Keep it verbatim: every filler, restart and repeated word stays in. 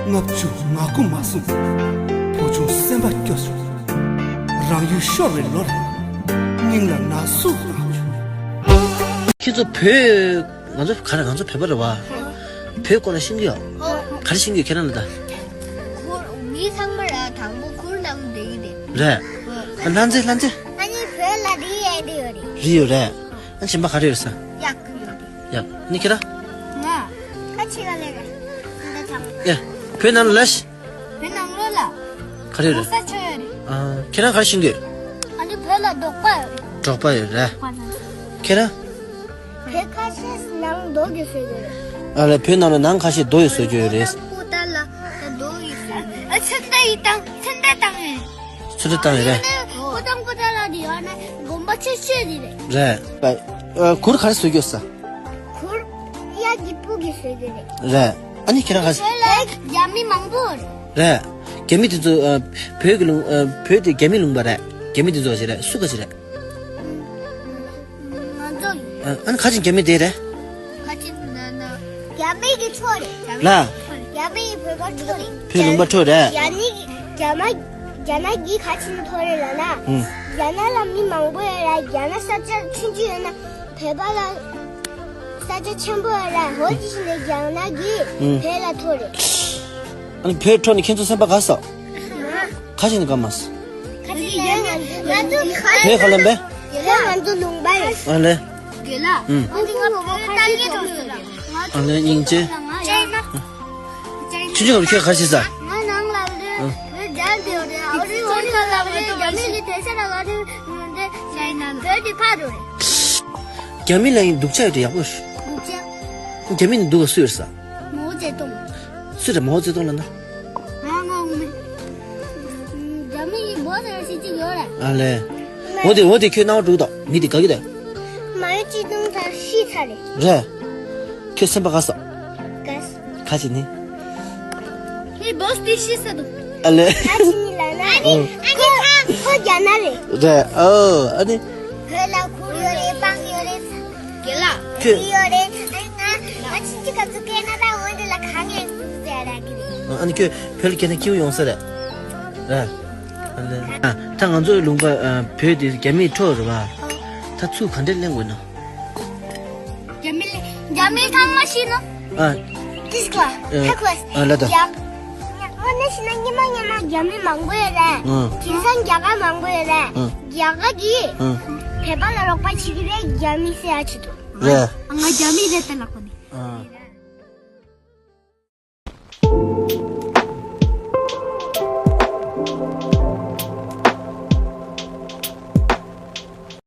ལྔ་བཅུ་ང་དགུ་མ་སོང་། བུ་ཆུང་སེམས་པ་སྐྱོ་བྱུང་། རང་ཡུལ་ཤོར་བའི་ལོར། སྙིང་ལ་ན་ཟུག་བཏང་བྱུང་། ཁྱེད་ཚོ་བོད། ང་ཚོ་ག་རེ། ང་ཚོ་བོད་པ་རེད་བ། བོད་སྐོར་ལ་ཤེས་ཀྱི་ཡོད། ག་རེ་ཤེས་ཀྱི་ཡོད་ཁྱེད་རང་ལ་ད། ཁུར། མི་ཚང་མ་ར་དང་པོ་ཁུར་ནང་བསྡད་ཀྱི་རེད། རེད། ཨ། ལྷ་མཛེས། ལྷ་མཛེས། ཨ་ནི་བོད་ལ་རི་ཡལ་དེ་ཡོད་རེད། རི་ཡོད་རེད། ཨ། གཞན་པ་ག་རེ་ཡོད་ས། གཡག་ཡོད་རེད། གཡག་ནི་ཁྱེད་རང་། ང་། ཁ་ཆེ་ལ་ལས་རེད། འདི་ཚང་མ། ཡ། བོད་ནང་ལ་ལ་ཤི། བོད་ནང་ལོགས་ལ། ག་རེ་ཡོད་རེད། གོང་ས་མཆོག་ཡོད་རེད། ཨ། ཁྱེད་རང་ག་རེ་ཤེས་ཀྱི་ཡོད། ཨ་ནི་བོད་ལ་འབྲོག་པ་ཡོད་རེད། འབྲོག་པ་ཡོད་རེད། ཁྱེད་རང་། བོད་ཁ་ཤས་ནང་རྡོ་གིས་བཟོས་ཡོད་རེད། ཨ་ལས། བོད་ནང་ལ་ནང་ཁ་ཤས་རྡོ་ཡིས་བཟོས་ཀྱི་ཡོད་རེད། ཁོ་ལྟར་ལ་རྡོ་ཡིས་བཟོས་ཡོད་རེད། ཨ། ཚོན་མདོག་ཡིས་བཏང་། ཚོན་མདོག་བཏང་ཡོད། ཚོན་མདོག་བཏང་ཡོད་རེད། ཨ་ནི་ཕོ་བྲང་པོ་ཏ་ལ་དེ་ཡོད་ན་དགོན་པ་ཆེ་ཤོས་དེ་རེད། རེད། ཨ། གུར་ག་རེ་བཟོས་ཀྱི་ཡོད་ས། གུར་གཡག་གི་སྤུ་གིས་བཟོས་ཀྱི་རེད། རེད། ཨ་ནི་ཁྱེད་རང་ག་རེ། བོད་ལ་རྒྱ་མི་མང་པོ་རེད། རེད། རྒྱ་མི་དེ་ཚོ། ཨ། བོད་ཀྱི་ལུང་། ཨ། བོད་དེ་རྒྱ་མི་ལུང་པ་རེད། རྒྱ་མི་དེ་ཚོ་ག་རེ་རེད། སུ་ག་རེ་རེད། ང་ཚོ་ཡིན། ཨ། ཨ་ནི་ཁ་ཆེ་རྒྱ་མི་དེ་རེད། ཁ་ཆེ་ན་ན། རྒྱ་མི་གི་ཕྲུ་གུ་རེད། ལ། རྒྱ་མི་གི་བོད་པ་ཕྲུ་གུ་རེད། བོད་ལུང་པ་ཕྲུ་གུ་རེད། རྒྱ་ནི་གི་རྒྱ་མ། རྒྱ་ནག་གི་ཁ་ཆེ་ཕྲུ་གུ་རེད་ལ་ན། ཨུ། རྒྱ་ནག་ལ་མི་མང་པོ་ཡོད་ལ། རྒྱ་ནག་ས་ཆ་ཆུང་ཆུང་ཡོད་ན་བོད་པ་ལ་ས་ཆ་ཆེན་པོ་ཡོད་ལ། འོ་དེ་བཞིན་ནས་རྒྱ་ནག་གིས། ཨུ། བོད་ལ་ཕྲུ་གུ་རེད། ཨ་ནི་བོད་ཕྲུ་གུ་ནི་ཁྱེད་ཚོ་སེམས་པ་དགའ་སོང་། ཁ་ཆེ་ནི་དགའ་མ་སོང་། ཁ་ཆེ་ཡོད། ང་ཚོ་ཁ། བོད་ག་ལ་འབད། བོད་ང་ཚོ་ལུང་པ་རེད། ཨ་ལས། དགེ་ལགས། ཨུ། ཨ་ནི་ང་བོད་ལྟ་ངན་གྲོགས་སུ་ལ། ང་ཨ་ལས། སྙིང་རྗེ། ང་ཅའི་ན། ཆུང་ཆུང་སྐབས་ཁྱོད་ག་རེ་བྱེད་ས། ང་ནང་ལ་བླུགས། ཨུ། བོད་རྒྱལ་དེ་རེད། ཨ་རི་ཨོ་རི་ཁ་ལ་བླུགས། རྒྱ་མི་གི་དེ་ས་ལ་བ་དེ་འདི་ཅའི་ན་བོད་དེ་ཕར་རེད། རྒྱ་མི་ལ་ཡིན་སྡུག་ཅག་ཡོད་དེ་ཡག་པོ་རེད། སྡུག་ཅག་རྒྱ་མི་ནི་སྡུག་ག་སུ་ཡོད་ས། མའོ་ཙེ་ཏུང་། སུ་རེད། མའོ་ཙེ་ཏུང་ལ་ན། ང་ང་འོང་མེད། རྒྱ་མི་ཡིན་མའོ་ཙེ་ཏུང་ཞིག་ཅིག་ཡོད་རེད། ཨ་ལས། འོ་དེ་འོ་དེ་ཁྱོད་སྣང་བ་འགྲོ་གི་འདུག་མི་དེ་དགའ་གི་འདུག་མའོ་ཙེ་ཏུང་ད་ཤི་ཚར་རེད། རེད། ཁྱོད་སེམས་པ་དགའ་སོང་། དགའ་སོང་། ཁ་ཆེ་ནི། ངའི་བོ་སི་དེ་ཤི་ས་འདུག་ཨ་ལས། ཁ་ཆེ་ནི་ལ་ན་ནི། ཨོ། ཨ་ནི་ཁ་ཁོ་རྒྱ་ནག་རེད། རེད། ཨོ། ཨ་ནི། བོད་ལ་གུར་ཡོད་རེད། སྤང་ཡོད་རེད། དགེ་ལགས། ཁྱོད། ཡོད་རེད། ཨ་ནི་ང་ང་ཕྱིན་ཆད་སྐབས་སུ་ཁེ་ན་ཌ་འོང་དུས་ལ་གང་ཡང་ཟེར་ར་གི་རེད། ཨ་ནི་ཁྱོད་བོད་ལ་སྐྱེས་ན་སྐྱིད་པོ་ཡོང་ས་རེད། རེད། ཨ་ལས། ཨ། ད་ང་ཚོའི་ལུང་པ། ཨ། བོད་དེ་རྒྱ་མིའི་ཕྲུ་གུ་རེད་བ། ད་ཚུར་ག་འདྲས་ལེན་དགོས་ན། རྒྱ་མི་ལ། རྒྱ་མི་ཚང་མ་ཤི་ན། ཨ། ཏིས་ཀ་ཨ། ཧ་གོ། ཨ་ལ་ད། ཡ། ང་ནི་ཤི་ན་ཉི་མ་ཉི་མ་རྒྱ་མི་མང་པོ་ཡོད་རེད། ཨ། དེང་སང་རྒྱ་གར་མང་པོ་ཡོད་རེད། ཨ། རྒྱ་གར་གྱིས། ཨ། བོད་པ་ལ་རོགས་པ་བྱེད་ཀྱི་རེད། རྒྱ་མི་ཟེར་ཡ་ཆེད་དུ། རེད། ང་རྒྱ་མི་རེད་ད་ལབ་གོ་ནི། ཨ།